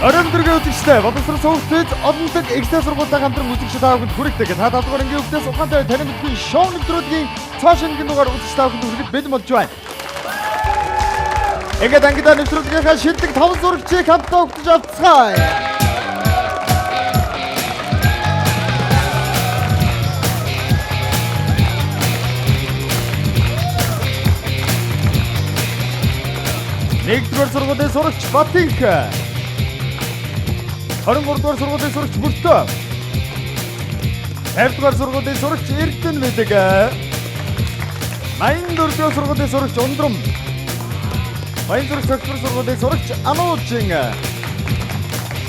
Оройн дөргийн үзэгчдээ боловсрол сувгтыз олонлог экстрэ сургуультай хамтран үзэгч та бүхэнд хүргэдэг. Та 5 дугаар ангийн хүүхдээс ухаантай танин мэдхийн шоу нэвтрүүлгийн цоо шингэн дугаар үзэгч та бүхэнд хүрэхэд бэлэн болж байна. Ингээд ангидаа нэвтрүүлгийнхаа шилдэг 5 зурагчийг хамтдаа өгдөж авцгаая. Нэгдүгээр сургуулийн сурагч Батинх. 23 дугаар сургуулийн сурагч Бүртөө. 50 дугаар сургуулийн сурагч Эрдэнэ Бэлэг. 84 дугаар сургуулийн сурагч Ундрам. Баянзүрх цогцлор сургуулийн сурагч Ануужин.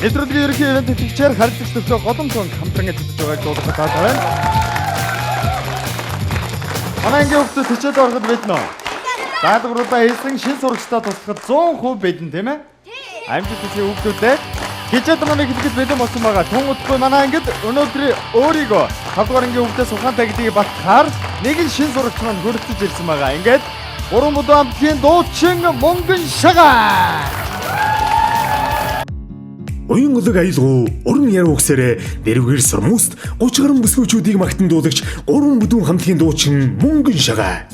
Нэвтрүүлгийн ерөнхий ивент тэтгэгчээр харилцагч төвчөө Голомтон хамтран ажиллаж байгааг дуулгах таатай байна. Манай ангийн хүүхдүүд хичээлд ороход бэлэн үү? Даалгавруудаа хийсэн шин сурагчдаа туслахад 100% бэлэн, тийм ээ? Амжилт хүсье хүүхдүүдээ. Хичээл маань эхлэхэд бэлэн болсон байгаа. Тун удахгүй манай ангид өнөөдрийн өөрийгөө 5 дугаар ангийн хүүхдээс ухаантай гэдгийг батлахаар нэгэн шин сурагч маань хөрөлдөж ирсэн байгаа. Ингээд гурван бүдүүн хамтлагийн дуучин Мөнгөн Шагаа. Уян улаг аялгау, уран яруу үгсээрээ дэрвгэр сурмуст 30 гаруй бүсгүүчүүдийг магтан дуулагч гурван бүдүүн хамтлагийн дуучин Мөнгөн Шагаа.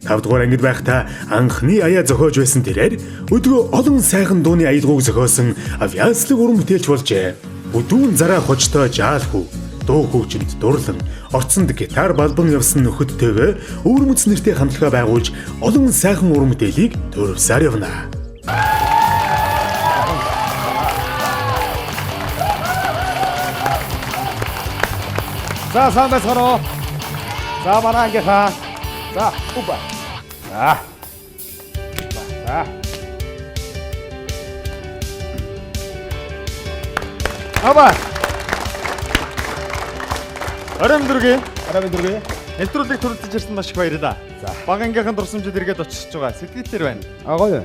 5 дугаар ангид байхдаа анхны аяа зохиож байсан тэрээр өдгөө олон сайхан дууны аялгауг зохиосон авьяаслаг уран бүтээлч болжээ. Бүдүүн зараа хожтой жаалхүү, дуу хөгжинд дурлан, орцонд гитар балбан явсан нөхөдтэйгээ өвөрмөц нэртэй хамтлагаа байгуулж олон сайхан уран бүтээлийг төрөвсөөр явна. За сайн байцгаана уу? За манай ангийнхаа. За үба. За. За. Аба. Оройн дөргийн Оройн дөргийн нэвтрүүлэг төрөлдөж ирсэн маш их баярлалаа. За. Бага ангийнхан дурсамжид эргээд очиж байгаа. Сэтгэлээр байна. А гоё.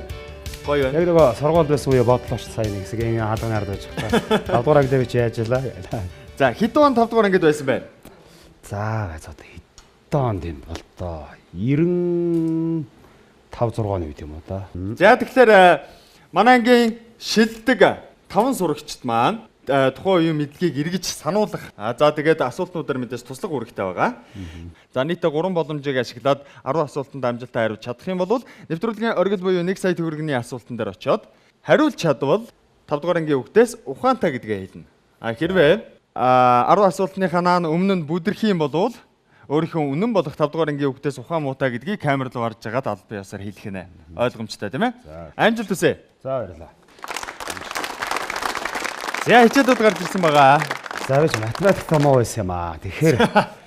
Гоё байна. Яг нөгөө сургуульд байсан үе бодлоо ш сая нэг хэсэг энэ хаалганы ард байж байгаа. 5 дугаар ангид би чи яаж ялаа. За хэдэн он 5 дугаар ангид байсан бэ? За одоо хэдэн онд юм бол доо 95 6 оны үед юм уу да. За тэгэхээр манай ангийн шилдэг 5 сурагчид маань тухайн үеийн мэдлэгийг эргэж сануулах. За тэгээд асуултнуудаар мэдээж туслах үүрэгтэй байгаа. За нийтдээ 3 боломжийг ашиглаад 10 асуултанд амжилттай хариулж чадах юм бол нэвтрүүлгийн оргил буюу 1 сая төгрөгийн асуултан дээр очиод хариулж чадвал 5 дугаар ангийн хүүхдээс ухаантай гэдгээ хэлнэ. А хэрвээ 10 асуултныхаа наан өмнө нь бүдэрх юм бол өөрийнхөө үнэн болох 5 дугаар ангийн хүүхдээс ухаан муутай гэдгийг камер руу харж байгаад албан ёсоор хэлэх нэ. Ойлгомжтой тийм ээ? Амжилт хүсье. За баярлалаа. За хичээлүүд гарч ирсэн байгаа. За би ч математик томоо байсан юм аа. Тэгэхээр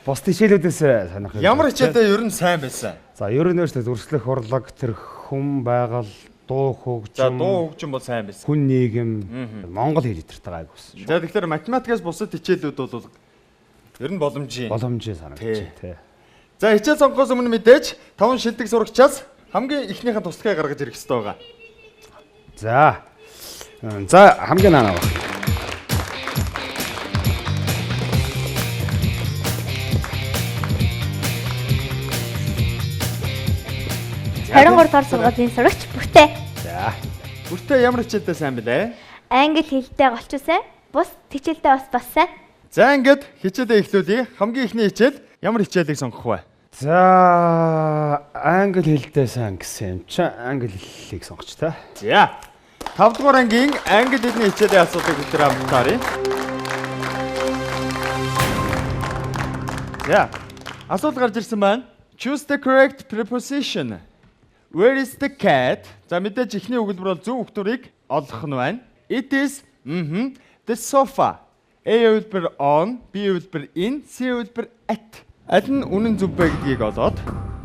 бус хичээлүүдээс сонирхол. Ямар хичээлдээ ер нь сайн байсан? За ер нь өөртөө зөрчлөх урлаг, тэр хүм байгаль, дуу хөгжим. За дуу хөгжим бол сайн байсан. Хүн нийгэм, монгол хэл эдэртэй гайг байсан. За тэгэхээр математикаас бусад хичээлүүд бол ер нь боломжийн. Боломжийн санагдчих тий. За хичээл сонгохоос өмнө мэдээж 5 шилдэг сурагчаас хамгийн эхнийхэн туслагыг гаргаж ирэх ёстой байгаа. За. За хамгийн наана авах. 23 дугаар сургуулийн сурагч Бүртээ. За. Бүртээ ямар хичээлдээ сайн бэлээ? Англи хэлтэй голчуу сайн, бус хичээлдээ бас сайн. За ингээд хичээлээ эхлүүлье. Хамгийн эхний хичээл ямар хичээлийг сонгох вэ? За англи хэлтэй сайн гэсэн юм чинь англи хэлийг сонгоч та. За. 5 дугаар ангийн англи хэлний хичээлийн асуултыг бид нар хамтдаа. За. Асуулт гарч ирсэн байна. Choose the correct preposition. Where is the cat? За мэдээж эхний өгүүлбэр бол зөв өгтөрийг олох нь байна. It is the sofa. A өгүүлбэр on, B өгүүлбэр in, C өгүүлбэр at. Аль нь үнэн зөв бэ гэдгийг олоод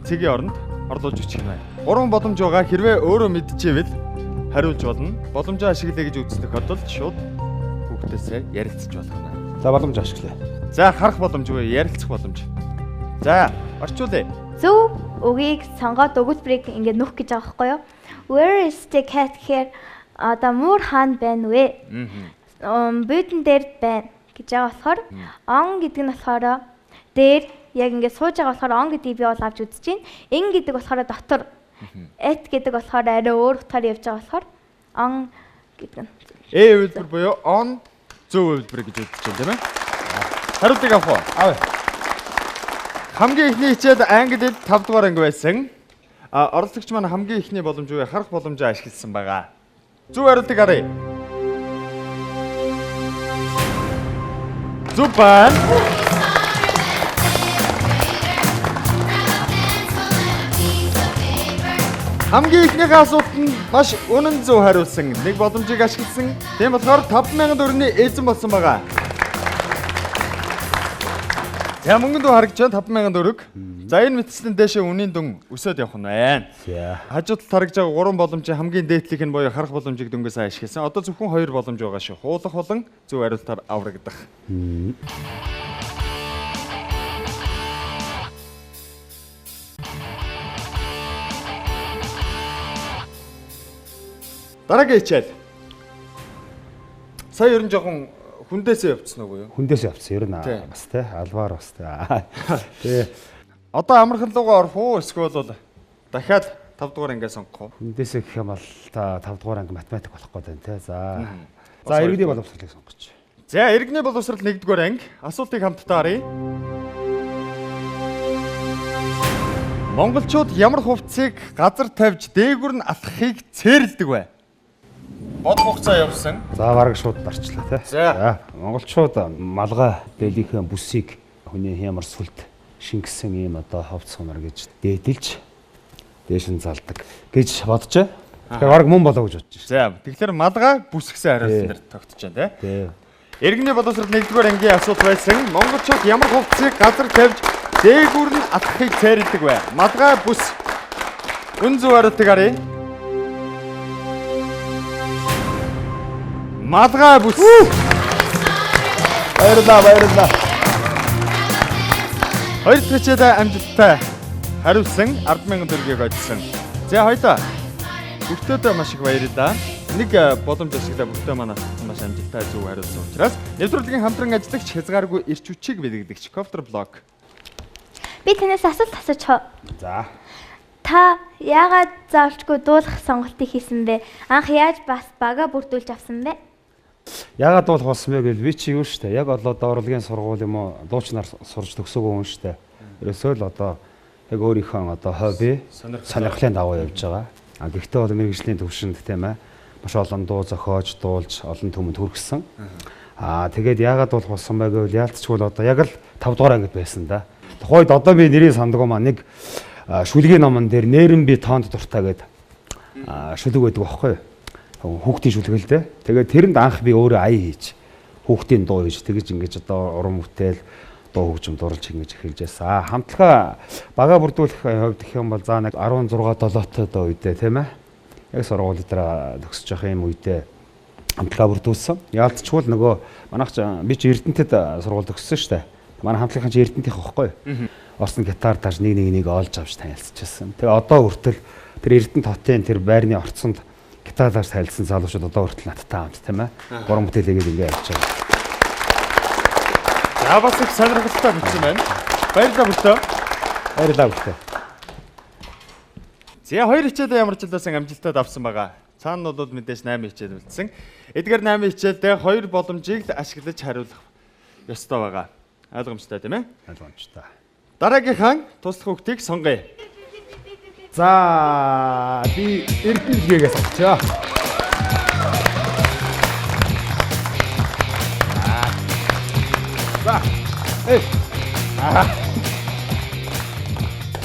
цэгийн оронд орлуулж бичих нь байна. Гурван боломж байгаа. Хэрвээ өөрөө мэдчихэвэл хариулж болно. Боломжоо ашиглая гэж үзсэн тохиолдолд шууд хүүхдээсээ ярилцаж болох нь. За боломж ашиглая. За харах боломжгүй, ярилцах боломж. За орчуулъя. Зөв үгийг сонгоод өгүүлбэрийг ингээд нөх гэж байгаа байхгүй юу? Where is the cat гэхээр одоо муур хаана байна вэ? Бүйдэн дээр байна гэж байгаа болохоор on гэдэг нь болохоор дээр яг ингээд сууж байгаа болохоор on гэдгийг би бол авч үзэж байна. In гэдэг болохоор дотор, at гэдэг болохоор арай өөр утгаар явж байгаа болохоор on гэдэг нь. Э хувилбар буюу on зөв хувилбар гэж үзэж байна, тийм ээ? Хариултыг авах уу? Авъя. Хамгийн эхний хичээл англи хэл 5 дугаар анги байсан. Оролцогч маань хамгийн эхний боломж буюу харах боломжоо ашигласан байгаа. Зөв хариултыг харъя. Зөв байна. Хамгийн эхнийхээ асуултанд маш үнэн зөв хариулсан. Нэг боломжийг ашигласан. Тийм болохоор 5000 төгрөгийн эзэн болсон байгаа. За мөнгөн дүү харагдж байна 5000 төгрөг. За энэ мэтчлэн дээшээ үнийн дүн өсөөд явах нь байна. За. Хажуу талд харагдж байгаа 3 боломжийн хамгийн дээдлийнх нь буюу харах боломжийг дөнгөсөө ашигласан. Одоо зөвхөн 2 боломж байгаа шүү. Хуулах болон зөв хариултаар аврагдах. Дараагийн хичээл. Сая ер нь жоохон хүндээсээ явцсан уу юу? Хүндээсээ явцсан. Ер нь бас те албаар бас те. Тэ. Одоо амархан руугаа орох уу эсвэл бол дахиад 5 дугаар ангиа сонгох уу? Хүндээсээ гэх юм бол та 5 дугаар анги математик болох гээд байна те. За. За иргэний боловсролыг сонгоч. За иргэний боловсрол 1 дугаар анги. Асуултыг хамтдаа харъя. Монголчууд ямар хувцсыг газар тавьж дээгүр нь алхахыг цээрэлдэг вэ? Бодох хугацаа явсан. За бараг шууд дарчлаа тий. За монголчууд малгай дээлийнхээ бүсийг хүний ямар сүлд шингэсэн ийм одоо хувцс хунар гэж дээдэлж дээш нь залдаг гэж бодож байна. Тэгэхээр бараг мөн болоо гэж бодож байна. За тэгэхээр малгай бүс гэсэн хариултан дээр тогтож байна тий. Иргэний боловсрол 1-р ангийн асуулт байсан. Монголчууд ямар хувцсыг газар тавьж дээгүүр нь алхахыг цээрэлдэг вэ? Малгай бүс. Үн зөв хариултыг харъя. Малгай бүс. Баярлалаа, баярлалаа. Хоёр дахь хичээлээ амжилттай хариулсан 100000 төгрөгийг очсон. За хоёлаа. Бүртөөдөө маш их баярлалаа. Нэг боломж ашиглаа бүртөө манай асуулт маш амжилттай зөв хариулсан учраас нэвтрүүлгийн хамтран ажиллагч хязгааргүй эрч хүчийг бэлгэдэгч Кофтер блог. Би танаас асуулт асуучих уу? За. Та яагаад заавчгүй дуулах сонголтыг хийсэн бэ? Анх яаж бас бага бүрдүүлж авсан бэ? Яагаад дуулах болсон бэ гэвэл би чи юу штэ. Яг одоо урлагийн сургууль юм уу дуучнаар сурч төгсөөгүй хүн штэ. Ерөөсөө л одоо яг өөрийнхөө одоо хобби сонирхлын дагуу явж байгаа. А гэхдээ бол мэргэжлийн төвшөнд тийм маш олон дуу зохиож дуулж олон түмэнд хүргэсэн. Аа тэгээд яагаад дуулах болсон бэ гэвэл яалтчгүй л одоо яг л 5 дугаар ангид байсан да. Тухайд одоо би нэрийг сандгүй маа нэг шүлгийн номон дээр нэрэн би тоонд дуртай гэдэг шүлэг байдаг байхгүй юу? Хүүхдийн шүлэг л дээ. Тэгээд тэрэнд анх би өөрөө ая хийж хүүхдийн дуу хийж тэгэж ингэж одоо уран бүтээл дуу хөгжим дурлж ингэж эхэлж байсан. Хамтлагаа бага бүрдүүлэх хувьд гэх юм бол за нэг 16 7-т одоо үедээ тийм яг сургууль дээр төгсөж явах юм үедээ хамтлагаа бүрдүүлсэн. Яалтчгүй л нөгөө манайх би чи Эрдэнэтэд сургууль төгссөн шүү дээ. Манай хамтлагийн чи Эрдэнэтийнх байхгүй юу? Орсон гитар тааж нэг нэг нэг олж авч танилцчихсан. Тэгээ одоо хүртэл тэр Эрдэнэт хотын тэр байрны орцонд гитараар танилцсан залуучууд одоо хүртэл надтай хамт тийм гурван бүтээлээгээд ингэ явж байгаа. За бас их сонирхолтой бичсэн байна. Баярлалаа бүртөө. Баярлалаа бүртөө. За хоёр хичээлээ ямар ч хэлсэн амжилттай давсан байгаа. Цаана нь бол мэдээж 8 хичээл үлдсэн. Эдгээр 8 хичээлдээ хоёр боломжийг л ашиглаж хариулах ёстой байгаа. Ойлгомжтой тийм ээ? Ойлгомжтой. Дараагийнхаа туслах хүүхдийг сонгоё. За би Эрдэнэ билгээгээ сонгочихъя. За. Эй.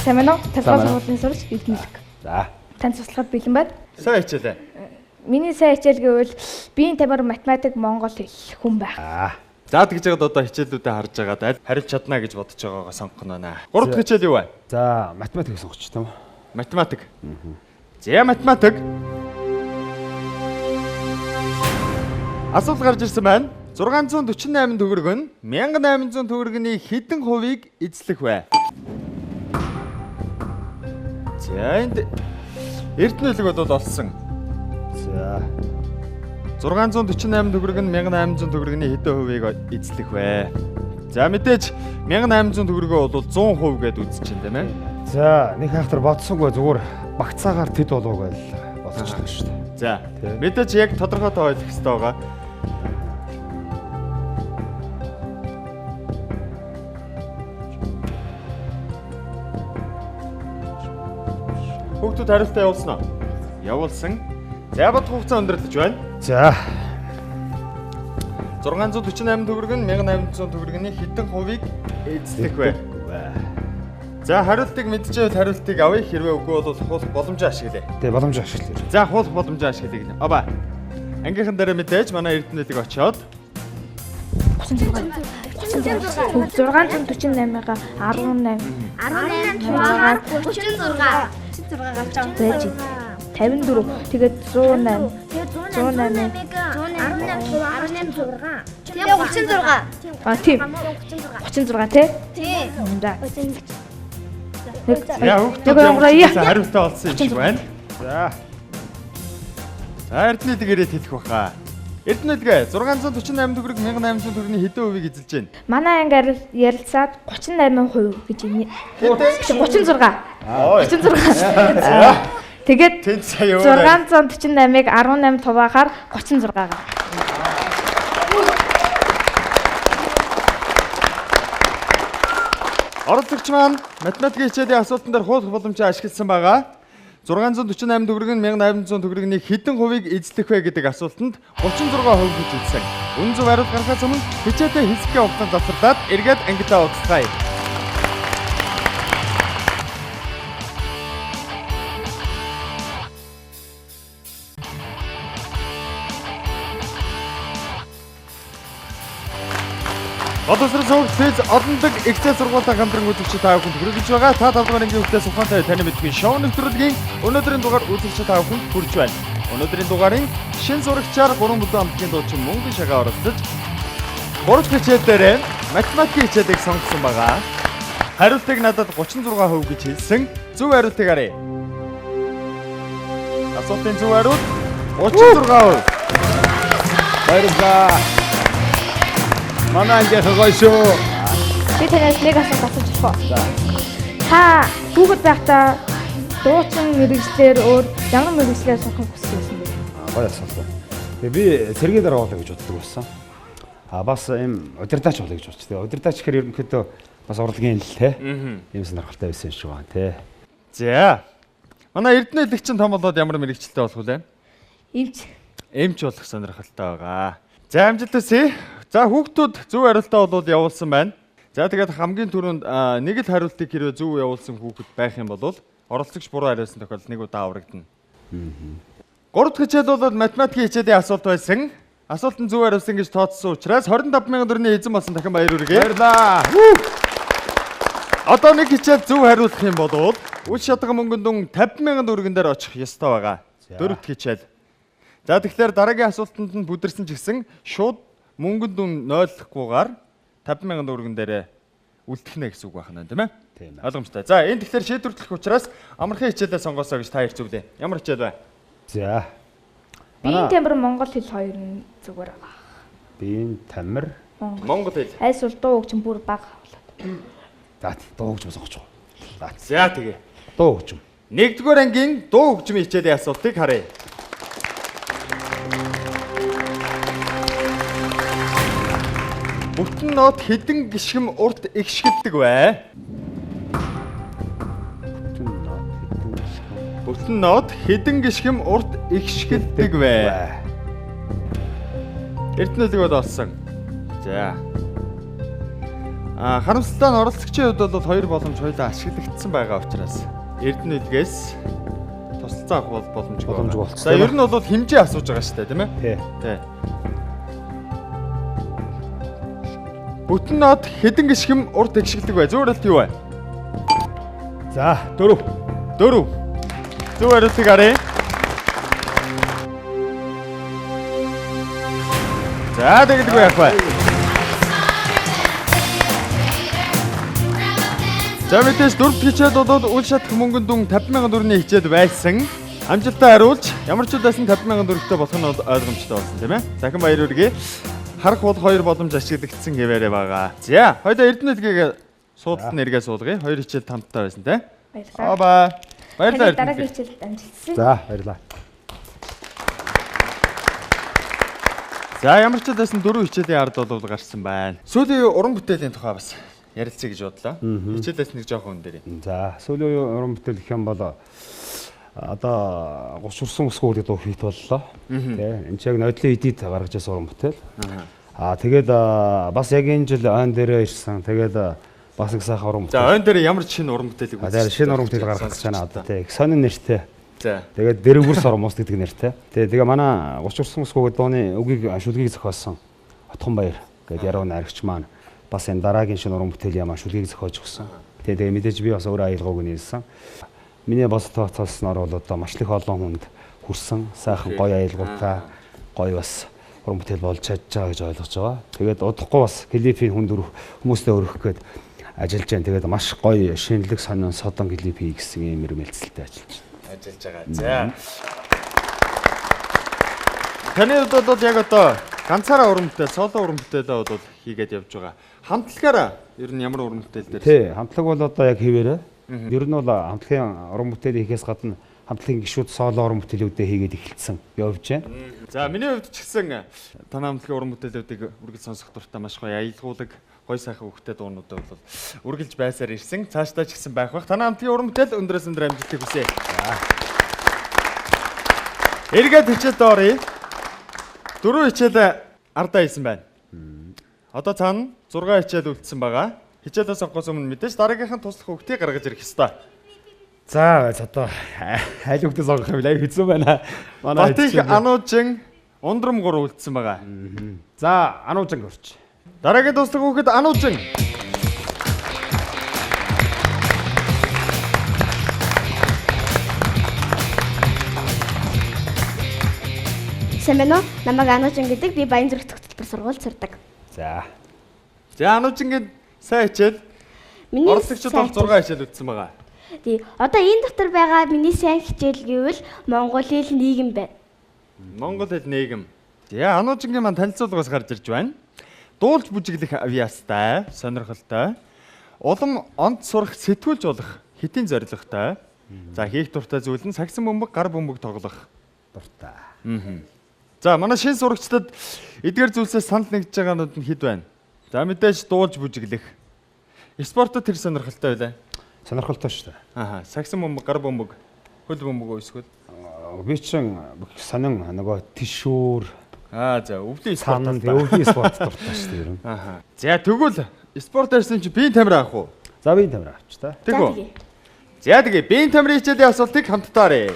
Сайн байна уу? Талбай сургуулийн сурагч Эрдэнэ билэг. За. Танд туслахад бэлэн байна. Сайн хичээлээ. Миний сайн хичээл гэвэл биеийн тамир математик, монгол хэл хүн байх. За тэгж яагаад одоо хичээлүүдээ харж байгаад хариулж чадна гэж бодож байгаагаа сонгох нь байна. Гурав дахь хичээл юу вэ? За, математик сонгоч тийм үү? Математик. За, математик. Асуулт гарч ирсэн байна. 648 төгрөг нь 1800 төгрөгийн хэдэн хувийг эзлэх вэ? За, энд Эрдэнэ билэг бол олсон. За. 648 төгрөг нь 1800 төгрөгийн хэдэн хувийг эзлэх вэ? За мэдээж 1800 төгрөгөө бол 100% гэдээ үзэж чинь тийм ээ. За нэг хайхтар бодсонгүй зүгээр багцаагаар тэд болов гэж бодчихлоо шүү дээ. За. Мэдээж яг тодорхой тоо хэлэх хэрэгтэй байгаа. Хүүхдүүд хариултаа явуулсан уу? Явуулсан. За бодох хугацаа өндөрлөж байна. За. 648 төгрөг нь 1800 төгрөгийн хэдэн хувийг эзлэх вэ? За хариултыг мэдчихвэл хариултыг авъя. Хэрвээ үгүй бол хуулах боломжоо ашиглая. Тэ боломжоо ашиглая. За хуулах боломжоо ашиглая гэнэ. Оба. Ангийнхан дээр мэдээж манай Эрдэнэлэг очиод 36 648-ыг 18 18 36 36 гарч байгаа. Байж. 54 тэгээд 108 Тэгээд 108 18 18 6. Тэгээд 36. А тийм 36. 36 тий? Тийм. За. За хүүхдүүд хариултаа олсон юм шиг байна. За. За Эрдэнэлэг ирээд хэлэх баха. Эрдэнэлгээ 648 төгрөг 1800 төгрөгийн хэдэн хувийг эзэлж байна? Манай анги ярилцаад 38% гэж 36. 36. Тэгээд 648-ыг 18 хуваагаар 36 гаа. Оролцогч маань математикийн хичээлийн асуултан дээр хуулах боломжоо ашигласан байгаа. 648 төгрөг нь 1800 төгрөгийн хэдэн хувийг эзлэх вэ гэдэг асуултанд 36% гэж хэлсэн. Үнэн зөв хариулт гаргахаас өмнө хичээлээ хэсгээ хугацаанд завсарлаад эргээд ангидаа уулзцгаая. Боловсрол сувг олондог ихтэй сургуультай хамтран үзэгч та бүхэнд хүргэж байгаа. Та 5 дугаар ангийн хүүхдээс ухаантай таны мэдгүй шоу нэвтрүүлгийн өнөөдрийн дугаар үзэгч та бүхэнд хүрж байна. Өнөөдрийн дугаарын шин сурагчаар 3 бүдүүн хамтлагийн дуучин Мөнгөн Шагаа оролцож 3 хичээл дээр математикийн хичээлийг сонгосон байгаа. Хариултыг надад 36% гэж хэлсэн. Зөв хариултыг харъя. Асуултын зөв хариулт 36%. Баярлалаа. Манай ангийнхан гоё шүү. Би танаас нэг асуулт асууж болох уу? Та хүүхэд байхдаа дуучин мэргэжлээр өөр ямар мэргэжлээр сурахыг хүссэн байсан бэ? Гоё асуулт. Тэгээ би цэргийн дараа болоо гэж боддог байсан. А бас ийм удирдаач болоо гэж бодчих. Тэгээ удирдаач гэхээр ерөнхийдөө бас урлагийн л те. Ийм сонирхолтой байсан юм шиг байна те. За. Манай Эрдэнэ элэгчин том болоод ямар мэргэжилтэй болох вэ? Эмч. Эмч болох сонирхолтой байгаа. За амжилт хүсье. За хүүхдүүд зөв хариултаа бол явуулсан байна. За тэгээд хамгийн түрүүнд нэг л хариултыг хэрвээ зөв явуулсан хүүхэд байх юм бол оролцогч буруу хариулсан тохиолдолд нэг удаа аврагдана. 3 дахь хичээл бол математикийн хичээлийн асуулт байсан. Асуулт нь зөв хариулсан гэж тооцсон учраас 25,000 төгрөгийн эзэн болсон дахин баяр хүргэе. Баярлалаа. Одоо нэг хичээл зөв хариулах юм бол үл шатган мөнгөн дүн 50,000 төгрөгөн дээр очих ёстой байгаа. 4 дахь хичээл. За тэгэхээр дараагийн асуултанд нь бүдэрсэн ч гэсэн шууд мөнгөн дүн нойлохгүйгээр 50,000 төгрөгөн дээрээ үлдэх нэ гэсэн үг байна тийм ээ? Тийм. Ойлгомжтой. За энэ тэгэхээр шийдвэрлэх учраас амархан хичээлээ сонгосоо гэж та хэрцүүлээ. Ямар хичээл вэ? За. Биеийн тамир Монгол хэл хоёр нь зүгээр байгаа. Биеийн тамир Монгол хэл. Айсвал дуу хөгжим бүр бага болоод. За дуу хөгжим сонгочих. За тэгээ. Дуу хөгжим. 1-р ангийн дуу хөгжмийн хичээлийн асуултыг харъя. Бүтэн нот хэдэн гишгэм урт эгшгэлдэг вэ? Бүтэн нот хэдэн гишгэм урт эгшгэлдэг вэ? Эрдэнэлэг бол олсон. За. Харамсалтай нь оролцогчийн хувьд бол хоёр боломж хоёулаа ашиглагдсан байгаа учраас Эрдэнэлгээс тусалцаа авах бол боломжгүй. За ер нь бол хэмжээ асууж байгаа шүү дээ, тийм ээ? Тий. Бүтэн нот хэдэн гишгэм урт эгшгэлдэг вэ? Зөв хариулт юу вэ? За 4. 4. Зөв хариултыг харъя. За тэгдэггүй яах вэ? За мэдээж 4 хичээл болоод үл шатах мөнгөн дүн 50,000 төгрөгийн хичээл байсан. Амжилттай хариулж ямар ч удаас нь 50,000 төгрөгтэй болох нь ойлгомжтой болсон тийм ээ. Захин баяр хүргэе. Харах бол хоёр боломж ашиглагдсан гэвээрээ байгаа. За, хоёулаа Эрдэнэлгийг суудалд нь эргээ суулгая. Хоёр хичээл хамтдаа байсан тийм. Баярлалаа. Баа. Баярлалаа. Дараагийн хичээлд амжилт хүсье. За, баярлалаа. За ямар ч байсан дөрөв хичээлийн ард бол гарсан байна. Сүүлийн уран бүтээлийн тухай бас ярилцъя гэж бодлоо. Хичээлээс нэг жоохон өн дээр. За сүүлийн үеийн уран бүтээл гэх юм бол одоо 30 хүрсэн өсгөө гэдэг дуу хит боллоо. Тэ энэ ч яг нодлын эдит гаргаж ирсэн уран бүтээл. Аа тэгээд бас яг энэ жил ойн дээрээ ирсэн. Тэгээд бас их сайхан уран За бүтээл. ойн дээр ямар шинэ уран бүтээлийг А дээр шинэ уран бүтээл гаргах гэж байна одоо тэ их сонин нэртэй. За. Тэгээд дэрэгүр сормоос гэдэг нэртэй. Тэгээ манай 30 хүрсэн өсгөө гэдэг дууны үгийг шүлгийг зохиосон Отхон Баяр гэдэг яруу найрагч маань бас энэ дараагийн шинэ уран бүтээлийн маань шүлгийг зохиож өгсөн. Тэгээ мэдээж би бас өөрөө аялгауг нээсэн. Миний бас тооцоолсноор бол одоо маш их олон хүнд хүрсэн сайхан гоё аялгаутай гоё бас уран бүтээл болж чадж байгаа гэж ойлгож байгаа. Тэгээд удахгүй бас клипийг хүнд өрөх хүмүүстэй өргөх гээд ажиллаж байна. Тэгээд маш гоё шинэлэг сонин содон клип хий гэсэн ийм мэлцэлтэй ажиллаж байна. Ажиллаж байгаа. За. Таны хувьд бол яг одоо ганцаараа уран бүтээл, соло уран бүтээлээ бол хийгээд явж байгаа. Хамтлагаараа ер нь ямар уран бүтээл дээр? Тий, хамтлаг бол одоо яг хэвээрээ. Ер нь бол хамтлагийн уран бүтээл хийхээс гадна хамтлагийн гишүүд соло уран бүтээлүүдээ хийгээд эхэлсэн явж байна. За миний хувьд ч гэсэн танай хамтлагийн уран бүтээлүүдийг үргэлж сонсох дуртай маш гоё аялгуулаг, гоё сайхан хөвгтэй дуунуудаа бол үргэлж байсаар ирсэн. Цаашдаа ч гэсэн байх бах. Танай хамтлагийн уран бүтээл өндрөөс өндөр амжилтыг хүсье. Эргээд хичээлд оръё. Дөрөв хичээл ардаа хийсэн байна. Одоо цаана 6 хичээл үлдсэн байгаа. Хичээлээ сонгохоос өмнө мэдээж дараагийнх нь туслах хүүхдийг гаргаж ирэх ёстой. За одоо аль хүүхдээ сонгох юм бэ? Аяг хэцүү байна. Манай Батих хичээл. Ануужин ундрам 3 үлдсэн байгаа. За Ануужин өрч. Дараагийн туслах хүүхэд Ануужин. Сайн байна уу? Намайг Ануужин гэдэг. Би Баянзүрх төгсөлбөр сургуульд сурдаг. За. За Ануужингийн сайн хичээл. Миний Оролцогчид бол 6 хичээл үлдсэн байгаа. Тий. Одоо энэ дотор байгаа миний сайн хичээл гэвэл монгол хэл нийгэм байна. Монгол хэл нийгэм. За Ануужингийн маань танилцуулгаас гарч ирж байна. Дуулж бүжиглэх авьяастай, сонирхолтой, улам онц сурах сэтгүүлж болох хэтийн зорилготой. За хийх дуртай зүйл нь сагсан бөмбөг, гар бөмбөг тоглох. Дуртай. За манай шинэ сурагчдад эдгээр зүйлсээс санал нэгдэж байгаанууд нь хэд байна? За мэдээж дуулж бүжиглэх. Спортод тэр сонирхолтой байлаа. Сонирхолтой шүү дээ. Аха, сагсан бөмбөг, гар бөмбөг, хөл бөмбөг өсгөл. Би чинь сонин нөгөө тишүүр, Аа за өвлийн спорт. цаана өвлийн спорт дуртай шүү дээ ер нь. Аха. За тэгвэл спорт ярьсан чи биеийн тамир авах уу? За би тамир авч та. Тэг За үү? тэгээ. За тэгээ биеийн тамирын хичээлийн асуултыг хамтдаа харъя.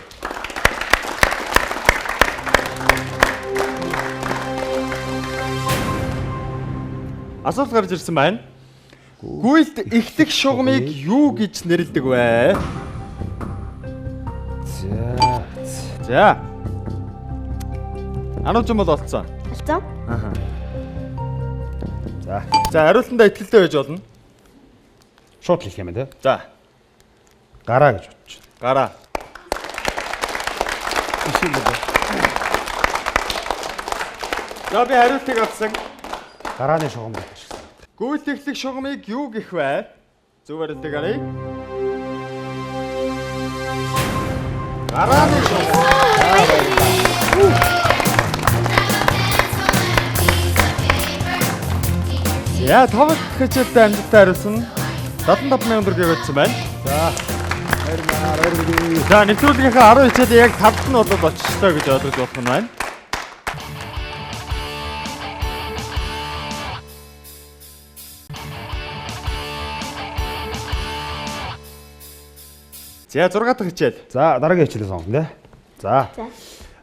Асуулт гарч ирсэн байна. Гүйлт эхлэх шугамыг юу гэж нэрлэдэг вэ? За. За. Ануучин бол олцсон. Олцсон? Аха. За. За хариултандаа итгэлтэй байж болно. Шууд хэлэх юм байна те. За, Гараа гэж бодож байна. гараа. Биш юм байна. За би хариултыг авсан. Гарааны шугам гэж шиг. Гүйлт эхлэх шугамыг юу гэх вэ? Зөв хариултыг харъя. Гарааны шугам. За, тав дахь хичээлдээ амжилттай хариулсан. 75 мянган төгрөгийг өгсөн байна. За. Баярлалаа. Баярлалаа. За, нэвтрүүлгийнхээ 10 хичээлээ яг тавд нь бол оччихлоо гэж ойлгож болох нь байна. За, 6 дахь хичээл. За дараагийн хичээлээ сонгоно те. За. За.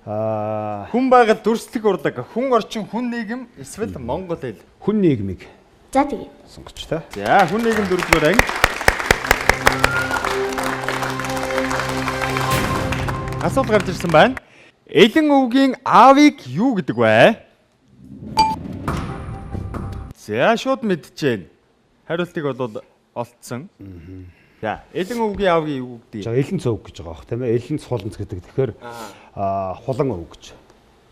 Аа Хүн байгаль дүрслэх урлаг, хүн орчин, хүн нийгэм, эсвэл монгол хэл. хүн нийгмийг За тэгээ. сонгоч та. За, хүн нийгэм дөрөвдүгээр анги. Асуулт гарч ирсэн байна. Элэн өвгийн аавыг юу гэдэг вэ? За, шууд мэдчихээн. Хариултыг бол олцсон. За, элэн өвгийн аавыг юу гэдэг? За элэн цөв гэж байгаа бох тийм ээ. Элэн цуланц гэдэг. Тэгэхээр аа хулан өв гэж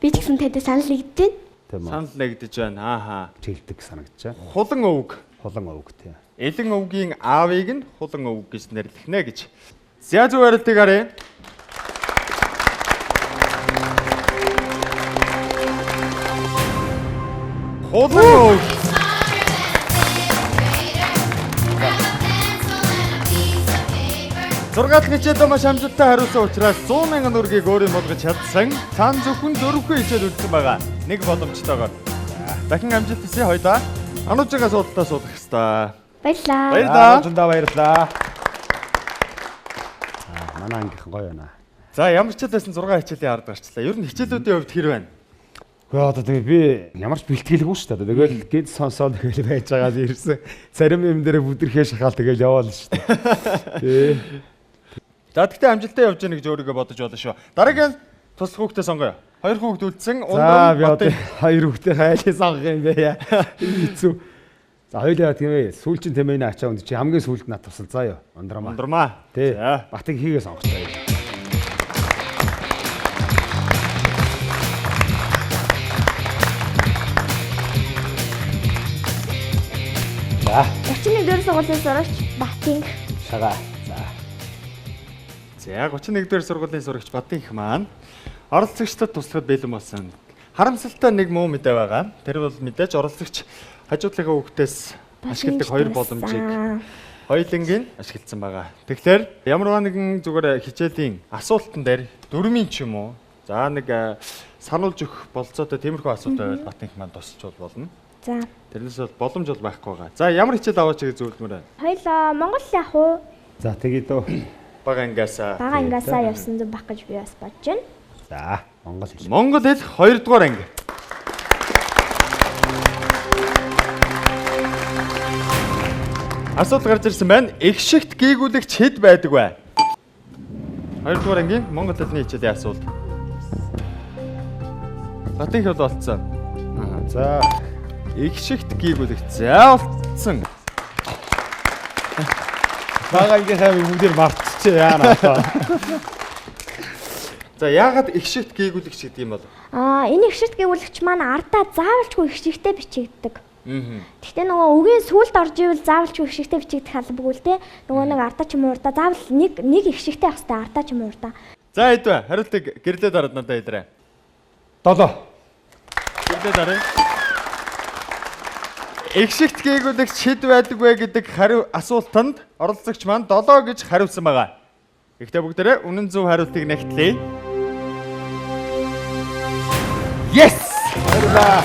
Би ч гэсэн тантай санал нэгдэж байна. тийм үү. Санал нэгдэж байна. Ааха. Чиглэдэг санагдаж байна. Хулан өвг. Хулан өвг тийм. Элэн өвгийн аавыг нь хулан өвг гэж нэрлэх нэ гэж. За зөв хариултыг харъя. Хулан өвг. Зургаат хичээлээ маш амжилттай хариулсан учраас 100 мянган төгрөгийг өөрийн болгож чадсан. Цаан зөвхөн дөрвөн хичээл үлдсэн байгаа. Нэг боломжтойгоор. Дахин амжилт хүсье хоёлаа. Ануужгаа суудалтаа суулгах ёстой. Баярлалаа. Баярлалаа. Ануужиндаа баярлалаа. Аа, манай ангийнхан гоё байна. За ямар ч л байсан 6 хичээлийн ард гарчлаа. Ер нь хичээлүүдийн хувьд хэр байна? Үгүй одоо тэгээ би ямар ч бэлтгэлгүй шүү дээ. Тэгэл гид сонсоод тэгэл байж байгаа л ирсэн. Зарим юм дээр бүдэрхээ шахаал тэгэл яваал шүү дээ. Тий. За тэгтээ амжилттай явж гэнэ гэж өөрийгөө бодож болно шүү. Дараагийн туслах хүүхдээ сонгоё. Хоёр хүүхд үлдсэн. За би одоо хоёр хүүхдээ хайлыг сонгох юм бэ яа. Хэцүү. За хоёулаа тийм ээ. Сүүлчин тэмээний ачаа үнд чи хамгийн сүүлд над тусал заа юу. Ундрмаа. Ундрмаа. Тий. Батыг хийгээ сонгох заа юу. За. 31 дэх сургуулийн сурагч Батинх. Шагаа. За. За 31 дэх сургуулийн сурагч Батинх маань оролцогчдод туслахад бэлэн болсон. Харамсалтай нэг муу мэдээ байгаа. Тэр бол мэдээж оролцогч хажуудлынхаа хүүхдээс ашигладаг хоёр боломжийг хоёулангийн ашигласан байгаа. Тэгэхээр ямар нэгэн зүгээр хичээлийн асуултан дээр дөрмийн ч юм уу за нэг сануулж өгөх болцоотой тиймэрхүү асуулт байвал Батинх маань тусалж болно. За. Тэрнээс бол боломж бол байхгүй байгаа. За ямар хичээл аваач гэж зөвлөмөр байна? Хоёлоо Монгол яах вэ? За тэгье дөө. Бага ангиасаа. Бага ангиасаа явсан зүг байх гэж би бас бодож байна. За, Монгол хэл. Монгол хэл 2 дугаар анги. Асуудал гарч ирсэн байна. Эгшигт гийгүүлэгч хэд байдаг вэ? 2 дугаар ангийн Монгол хэлний хичээлийн асуулт. Батын хэл олцсон. За, Эгшигт гийгүүлэгч. За олцсон. Бага ангийнхаа бүгдээр мартчихээ яана одоо. За яагаад эгшигт гийгүүлэгч гэдэг юм бол? Аа, энэ эгшигт гийгүүлэгч маань ардаа заавалчгүй эгшигтэй бичигддэг. Гэхдээ нөгөө үгийн сүүлд орж ивэл заавалчгүй эгшигтэй бичигдэх албагүй л те. Нөгөө нэг ардаа ч юм уу урдаа заавал нэг нэг эгшигтэй байх хэрэгтэй ардаа ч юм уу урдаа. За хэд вэ? Хариултыг гэрлээ дараад надад хэлээрэй. 7. Гэрлээ даръя. Эгшигт гийгүүлэгч хэд байдаг вэ гэдэг хариу асуултанд оролцогч маань 7 гэж хариулсан байгаа. Гэхдээ бүгдээрээ үнэн зөв хариултыг нэгтлэе. Yes! Баярлалаа.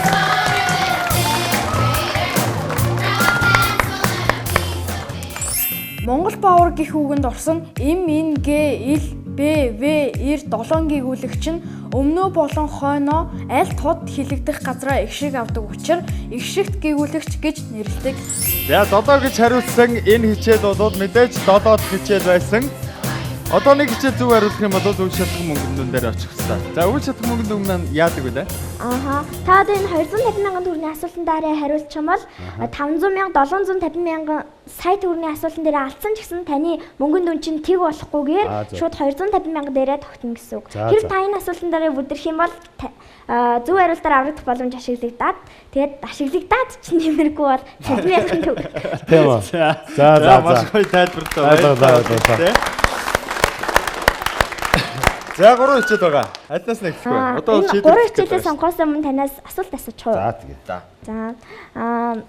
Монгол бовор гих үгэнд орсон М, Н, Г, Л, Б, В, Р 7 гийгүүлэгч нь өмнөө болон хойноо аль тод хилэгдэх газраа эгшиг авдаг учраас эгшигт гийгүүлэгч гэж нэрлэдэг. За 7 гэж хариулсан энэ хичээл бол мэдээж 7 дахь хичээл байсан. Одоо нэг хичээл зөв хариулах юм бол үйл шатах мөнгөн дүн дээр очих хэрэгтэй. За үйл шатах мөнгөн дүн маань яадаг вэ? Ааха. Та одоо энэ 250 мянган төгрөгийн асуултан даараа хариулчих юм бол 500 мянга 750 мянган сая төгрөгийн асуултан дээр алдсан ч гэсэн таны мөнгөн дүн чинь тэг болохгүйгээр шууд 250 мянга дээрээ тогтно гэсэн үг. Тэр та энэ асуултан даараа бүдэрх юм бол зөв хариултаар аврагдах боломж ашиглагдаад тэгээд ашиглагдаад ч нэмэргүй бол 50 мянган төгрөг. Тийм үү. За за маш гоё тайлбарлаа. За. За 3 хичээл байгаа. Альнаас нь эхлэхгүй. Одоо шийдвэр 3 хичээлээ сонгохоос өмнө танаас асуулт асуучих уу? За тэгээ. За. За аа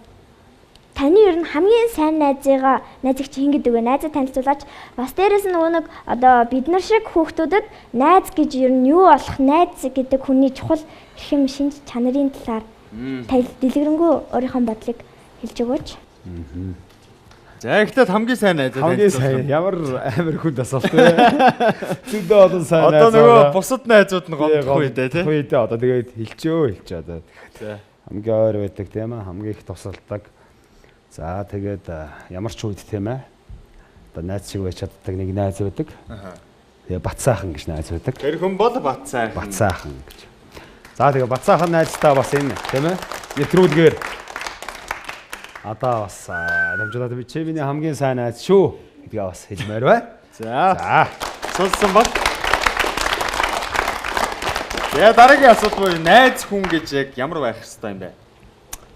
таны ер нь хамгийн сайн найзыгаа найзыг чи хэн гэдэг вэ? Найзаа танилцуулаач. Бас дээрэс нь нөгөө нэг одоо бид нар шиг хүүхдүүдэд найз гэж ер нь юу болох найз гэдэг хүний чухал эрхэм шинж чанарын талаар дэлгэрэнгүй өөрийнхөө бодлыг хэлж өгөөч. За эхлээд хамгийн сайн найзаа хамгийн сайн ямар амар хүнд асуулт вэ? Зөндөө олон сайн найз. Одоо нөгөө бусад найзууд нь гомдох үедээ тий. Үедээ одоо тэгээд хэлчөө одоо. За хамгийн ойр байдаг тийм ээ, хамгийн их тусалдаг. За тэгээд ямар ч үед тийм ээ. Одоо найз шиг байж чаддаг нэг найз байдаг. Тэгээ Батсаахан гэж найз байдаг. Тэр хүн бол Батсаахан. Батсаахан гэж. За тэгээ Батсаахан найзтай бас энэ тийм ээ. Нэвтрүүлгээр одоо бас дамжуулаад би чи миний хамгийн сайн найз шүү гэдгээ бас хэлмээр байна. За. За. Сулсан баг. За дараагийн асуулт буюу найз хүн гэж яг ямар байх ёстой юм бэ?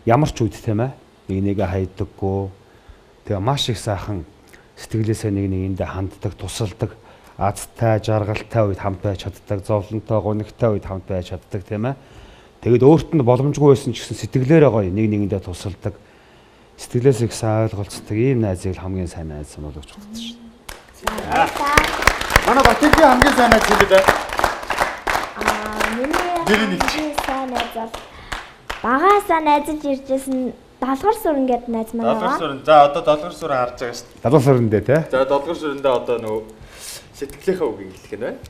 Ямар ч үед тийм ээ. Нэг нэгэ хайдаггүй. Тэгээ маш их сайхан сэтгэлээсээ нэг нэгэндээ ханддаг, тусалдаг, азтай, жаргалтай үед хамт байж чаддаг, зовлонтой, гунигтай үед хамт байж чаддаг тийм ээ. Тэгээд өөрт нь боломжгүй байсан ч гэсэн сэтгэлээрээ гоё нэг нэгэндээ тусалдаг. Сэтгэлээс их сайн ойлголцдог ийм найзыг хамгийн сайн найз юм болов гэж боддог шин. Манай Батэргийн хамгийн сайн найз хэм бэ? Миний хамгийн сайн найз бол багаасаа найзалж иржсэн Долгор сүрэн гэдэг найз маань байгаа. Долгор сүрэн. За одоо долгор сүрэн харж байгаа шүү дээ. Долгор сүрэндээ тий. За долгор сүрэндээ одоо нөгөө сэтгэлийнхээ үгийг хэлэх нь байна.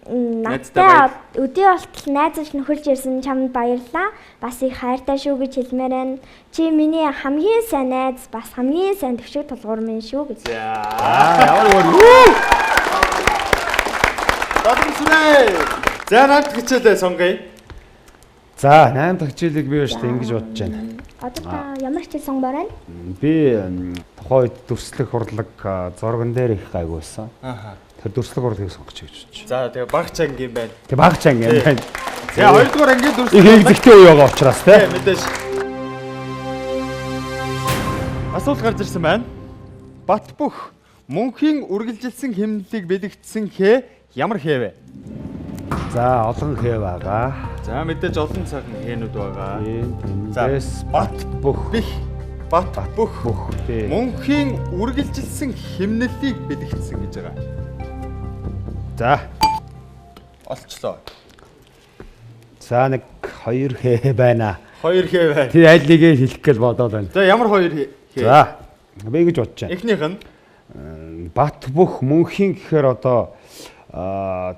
Надтай өдий болтол найзалж нөхөрлж ирсэн чамд баярлалаа. Бас их хайртай шүү гэж хэлмээр байна. Чи миний хамгийн сайн найз, бас хамгийн сайн төвшиг тулгуур минь шүү гэж. За ямар өөр. Долгор сүрээ. За 8 дахь хичээлээ сонгоё. За 8 дахь хичээлийг би шүү дээ ингэж бодож байна. Одоо та ямар хичээл сонгомоор байна? Би тухайн үед дүрслэх урлаг зурган дээр их гайгүй байсан. Аа. Тэр дүрслэх урлагийг сонгоч гэж бодож. За тэгээ багч анги юм байна. Тэг багч анги юм байна. За хоёрдугаар ангийн дүрслэх их хэвзэгтэй үе байгаа учраас тий. Мэдээж. Асуулт гарч ирсэн байна. Батбөх мөнхийн үргэлжилсэн хэмнэлийг бэлэгдсэн хээ ямар хээ вэ? За олон хээ байгаа. За мэдээж олон сайхан хээнүүд байгаа. За Батбөх Батбөх мөнхийн үргэлжилсэн хэмнэлийг бэлэгдсэн гэж байгаа. За олчлоо. За нэг хоёр хээ байна. Хоёр хээ байна. Тэр аль нэгийг хэлэх гэж бодоод байна. За ямар хоёр хээ? За би ингэж бодож байна. Эхнийх нь Батбөх мөнхийн гэхээр одоо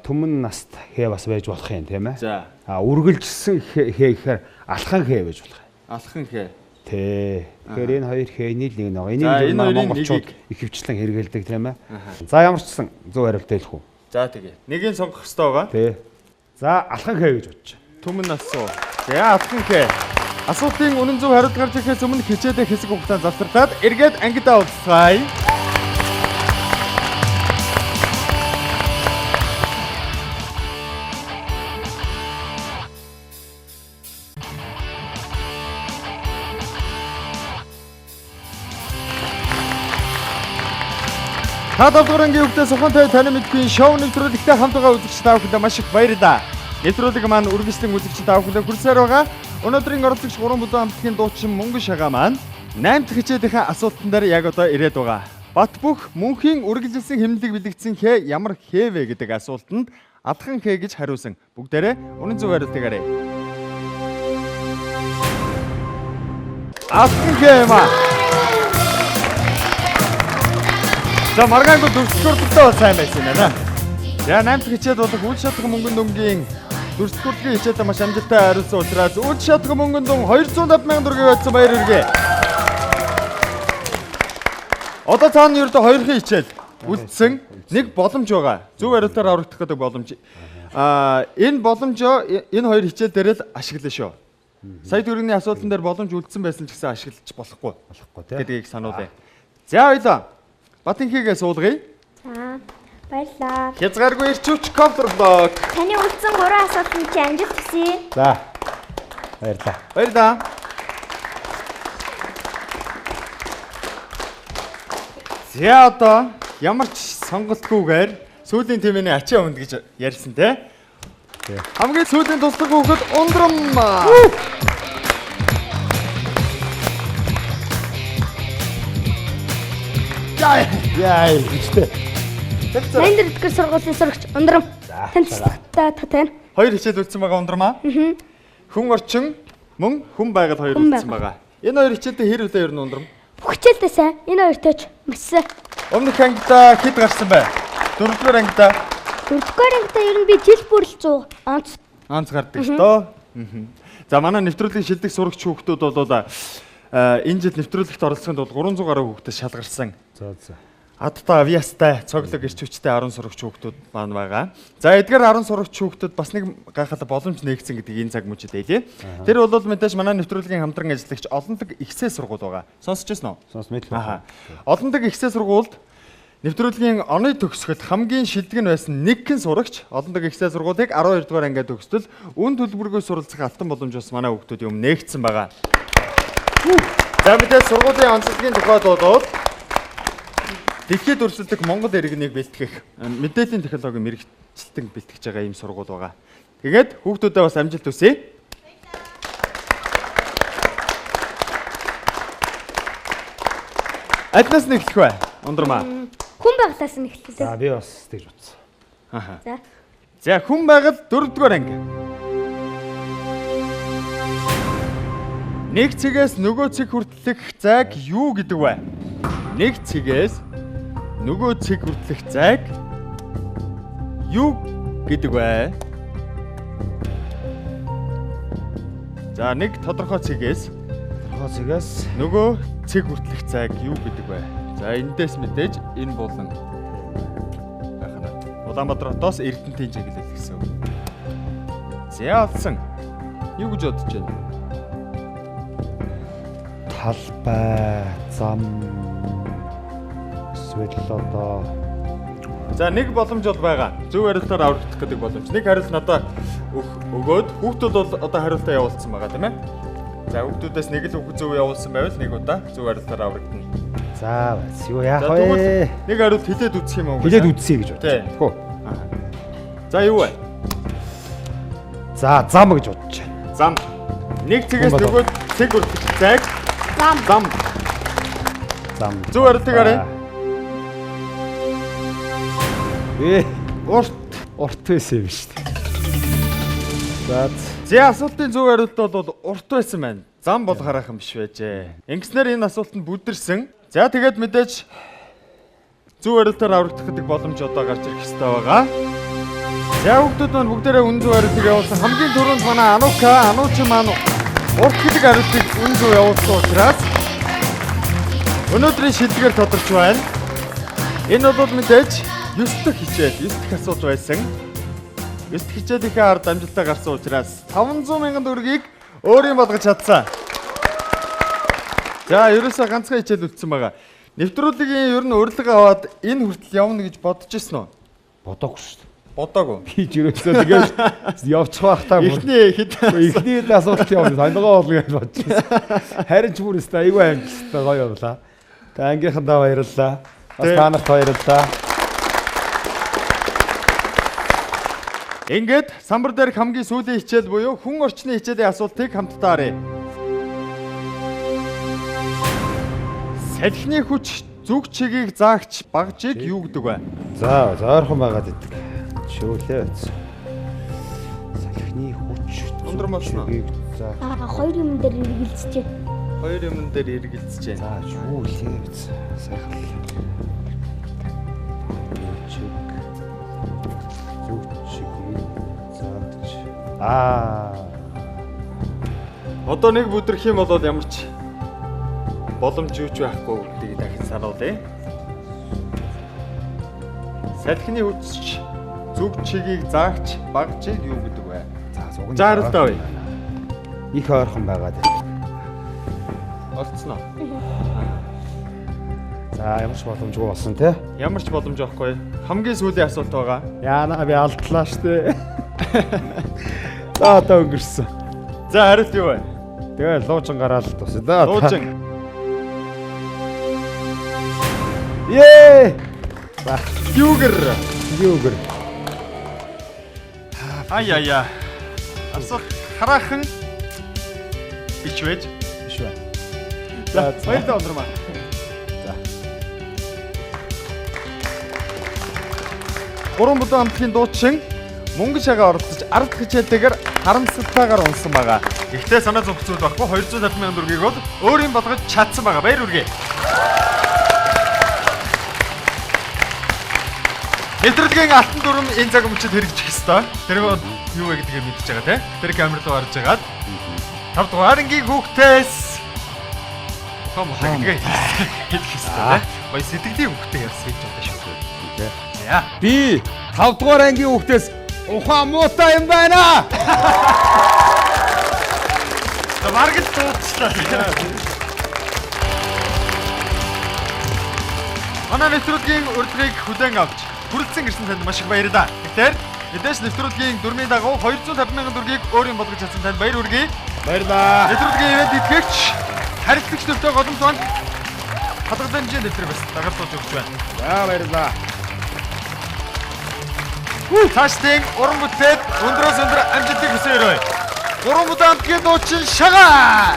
түмэн наст хээ бас байж болох юм тийм ээ. За. Үргэлжилсэн хээ гэхээр алхан хээ байж болох юм. Алхан хээ. Тий. Тэгэхээр энэ хоёр хээний л нэг нэг. Энийг монголчууд их хвчлэн хэрэгэлдэг тийм ээ. За ямар ч гэсэн зөв хариулт хэлэх үү? За тэгээ. Нэгийг сонгох хэрэгтэй байгаа. Тий. За алхан хээ гэж бодож байна. Түмэн нас уу. За алхан хээ. Асуултын үнэн зөв хариулт гарч ирэхээс өмнө хичээлээ хэсэг хугацаанд завсарлаад эргээд ангидаа уулзцгаая. Та 7 дугаар ангийн хүүхдээ Сухантай таны мэдгүй шоу нэвтрүүлэгтэй хамт байгаа үзэгч та бүхэндээ маш их баярлалаа. Нэвтрүүлэг маань үргэлжлэн үзэгч та бүхэндээ хүрсээр байгаа. Өнөөдрийн оролцогч 3 бүдүүн хамтлагийн дуучин Мөнгөн Шагаа маань 8 дахь хичээлийнхээ асуултан дээр яг одоо ирээд байгаа. Батбөх мөнхийн үргэлжилсэн хэмнэлийг бэлэгдсэн хээ ямар хээ вэ гэдэг асуултанд алхан хээ гэж хариулсан. Бүгдээрээ үнэн зөв хариултыг харъя. Алхан хээ юм аа. За маргаангүй дүрслэх урлагтай бол сайн байсан юм байна. За 8 дахь хичээл болох үл шатах мөнгөн дүнгийн дүрслэх урлагийн хичээлээ маш амжилттай хариулсан учраас үл шатах мөнгөн дүн 250 сая төгрөгийг очсон баяр хүргэе. Одоо цаана ердөө хоёрхан хичээл үлдсэн нэг боломж байгаа. Зөв хариултаар аврагдах гэдэг боломж. Энэ боломжоо энэ хоёр хичээл дээр л ашиглана шүү. Сая төгрөгийн асуултан дээр боломж үлдсэн байсан ч гэсэн ашиглаж болохгүй. Болохгүй тий. Гэдгийг сануулъя. За хоёлаа. Батынхийгээ суулгая. За баярлалаа. Хязгааргүй ирч хүч контрлог. Таны үлдсэн 3 асуултанд чи амжилт хүсье. За баярлалаа. Баярлалаа. За одоо ямар ч сонголтгүйгээр сүүлийн тэмээний ачийн өмнө гэж ярьсан те. Хамгийн сүүлийн туслах хүүхэд Ундрам. Яа, гэжтэй. 84 дугаар сургуулийн сурагч Ундрам. Танилцтаа татана. Хоёр хичээл үлдсэн байгаа Ундрам аа. Хүн орчин мөн хүн байгаль хоёр үлдсэн байгаа. Энэ хоёр хичээлдээ хэр үлээ ер нь Ундрам? Бүх хичээлдээ сайн. Энэ хоёртой ч маш сайн. Өмнөх ангидаа хэд гарсан бэ? Дөрөвдүгээр ангидаа. Дөрөвдүгээр ангидаа ер нь би жил бүр л 100 онц. Онц гардаг шүү дээ. За манай нэвтрүүлгийн шилдэг сурагч хүүхдүүд бол энэ жил нэвтрүүлэгт оролцохын тулд 300 гаруй хүүхдээс шалгарсан. За за. Адтай авьяастай цоглог эрч хүчтэй 10 сурагч хүүхдүүд маань байгаа. За эдгээр 10 сурагч хүүхдүүд бас нэг гайхалтай боломж нээгдсэн гэдгийг энэ цаг мөчид хэлье. Тэр бол мэдээж манай нэвтрүүлгийн хамтран ажиллагч Олондог ихсээ сургууль байгаа. Сонсч байсан уу? Сонс мэдлээ. Олондог ихсээ сургуульд нэвтрүүлгийн оны төгсгөлд хамгийн шилдэг нь байсан нэгэн сурагч Олондог ихсээ сургуулийг 12 дугаар ангиа төгсдөл үн төлбөргүй суралцах алтан боломж бас манай хүүхдүүд юм нээгдсэн байгаа. За мэдээж сургуулийн онцлогийн тухайд бол дэлхийд өрсөлдөх Монгол иргэнийг бэлтгэх мэдээллийн технологийн мэргэжилтэн бэлтгэж байгаа ийм сургууль байгаа. Тэгээд хүүхдүүдээ бас амжилт хүсье. Альнаас нь эхлэх вэ? Ундрмаа. Хүн байгалаас нь эхлэв. За би бас тэгж утсан. Аха. За. За хүн байгаль 4-р анги. Нэг цэгээс нөгөө цэг хүртэлх зайг юу гэдэг вэ? Нэг цэгээс нөгөө цэг хүртэлх зайг юу гэдэг вэ? За нэг тодорхой цэгээс нөгөө цэг хүртэлх зайг юу гэдэг вэ? За эндээс мэдээж энэ булан байх нь. Улаанбаатар хотоос Эрдэнтийн чиглэл гэсэн үг. За олсон. Юу гэж бодож байна? Талбай, зам эсвэл одоо За нэг боломж бол байгаа. Зөв хариултаар аврагдах гэдэг боломж. Нэг хариулт надад өгөөд хүүхдүүд бол одоо хариултаа явуулсан байгаа тийм ээ. За хүүхдүүдээс нэг л хүүхэд зөв явуулсан байвал нэг удаа зөв хариултаар аврагдана. За юу яах За тэгвэл вэ? нэг хариулт хилээд үзэх юм уу? Хилээд үзье гэж бодож Тий. байна. Тэхүү. За юу вэ? За зам гэж бодож байна. Зам. Нэг цэгээс Хүн болов. нөгөө цэг хүртэлх зайг Зам. зам. Зам. Зөв хариултыг харъя. Урт байсан юм шүү дээ. За За асуултын зөв хариулт бол урт байсан байна. Зам бол хараахан биш байжээ. Ингэснээр энэ асуултанд бүдэрсэн. За тэгээд мэдээж зөв хариултаар аврагдах гэдэг боломж одоо гарч ирэх ёстой байгаа. За хүүхдүүд маань бүгдээрээ үнэн зөв хариултыг явуулсан. Хамгийн түрүүнд манай Анука, Ануучин маань урт гэдэг хариултыг үнэн зөв явуулсан учраас өнөөдрийн шилдгээр тодорч байна. Энэ бол мэдээж 9 дахь хичээл, 9 дахь асуулт байсан. 9 дахь хичээлийнхээ ард амжилтаа гарсан учраас 500 мянган төгрөгийг өөрийн болгож чадсан. За, ерөөсөө ганцхан хичээл үлдсэн байгаа. Нэвтрүүлгийн ер нь урилга аваад энэ хүртэл явна гэж бодож ирсэн үү? Бодоогүй шүү дээ. Бодоогүй. Би ч ерөөсөө тэгээд явчих байхдаа бүр Эхний хэд эхний хэд асуулт явна. Сонгоо болгоё гэж бодож байсан. Харин ч бүр өстой айгүй амжилттай гоё явлаа. Тэг ангийнхандаа баярлалаа. Бас та нарт баярлалаа. Ингээд самбар дээрх хамгийн сүүлийн хичээл буюу хүн орчны хичээлийн асуултыг хамтдаа харъя. Салхины хүч зүг чигийг заагч багжийг юу гэдэг вэ? За, зойрхон байгаад идэг. Шөөлээ. Салхины хүч Өндөр болсон уу? чигийг заа. Аа хоёр юм дээр эргэлзэж байна. Хоёр юмн дээр эргэлзэж байна. За, шүүлээ. Сайхан. Чиг. Зүг чигийг заагч. Аа. Одоо нэг бүдрэх юм бол ямар ч боломж юу ч байхгүй гэдгийг дахин сануулъя. Салхины хүч зүг чигийг заагч багжийг юу гэдэг вэ? За, зуг нь. За, хариултаа авъя. Их ойрхон байгаад идэг. Олцсон уу? За, ямар ч боломжгүй болсон те. Ямар ч боломж байхгүй. Хамгийн сүүлийн асуулт байгаа. Яана би алдлаа штэ. За, одоо өнгөрсөн. За, хариулт юу вэ? Тэгээ луучин гараал тусаа да. Луучин. Ее! За, Югэр. югэр. Ай ай яа. Асуулт хараахан биш байж. Биш бай. За, баярлалаа Ундрмаа. За. Гурван бүдүүн хамтлагийн дуучин мөнгө шагаа оролцож 10 дахь хичээлтэйгээр харамсалтайгаар унсан байгаа. Гэхдээ санаа зовх зүйл байхгүй 250 мянган төгрөгийг бол өөрийн болгож чадсан байгаа. Баяр хүргэе. Нэвтрүүлгийн алтан дүрм энэ цаг мөчид хэрэгжих ёстой. Тэр бол юу вэ гэдгийг мэдж байгаа тийм. Тэр камер руу харж агаад 5 дугаар ангийн хүүхдээс ухаан мухай гэдгээ хэлэх ёстой тийм. Гоё сэтгэлийн хүүхдээ явсан гэж бодож шүү. За. Би 5 дугаар ангийн хүүхдээс ухаан муутай юм байна. За бараг л дуучлаа. Манай нэвтрүүлгийн урилгыг хүлээн авч хүрэлцэн ирсэн танд маш их баярлалаа. Тэгэхээр мэдээж нэвтрүүлгийн дүрмийн дагуу 250 мянган төгрөгийг өөрийн болгож чадсан танд баяр хүргэе. Баярлалаа. Нэвтрүүлгийн ивент итгэгч харилцагч нэртэй Голомт банк хадгаламжийн нэвтрэг бас дагалдуулж өгч байна. За баярлалаа. Цаашдын уран бүтээл өндрөөс өндөр амжилтыг хүсэн өрөөе. Гурван бүдүүн хамтлагийн дуучин Шагаа.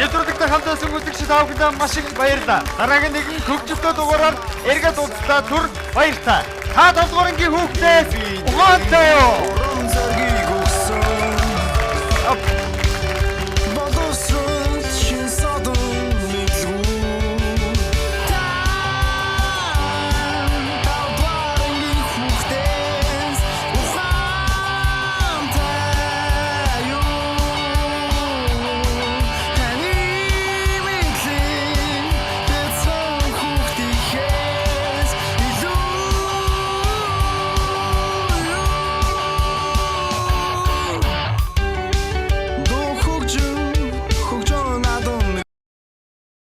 Нэвтрүүлэгтэй хамт байсан үзэгч та бүхэндээ маш их баярлалаа. Дараагийн нэгэн хөгжилтэй дугаараар эргээд уулзлаа түр баяртай. Та 5 дугаар ангийн хүүхдээс ухаантай юу?